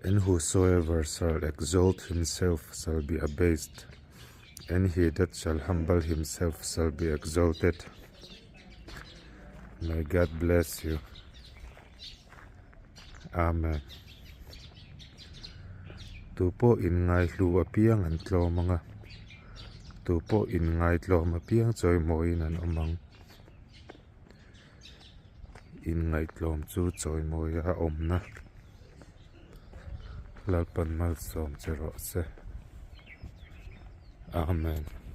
And whosoever shall exalt himself shall be abased, and he that shall humble himself shall be exalted. May God bless you. Amen. Tu pawh inngaihlu apiang an tlawm ang a, tu pawh inngaitlawm apiang chawimawiin an awm ang. Inngaihtlawm chu chawimawia a awmna Lalpan malsawm che rawh se. Amen.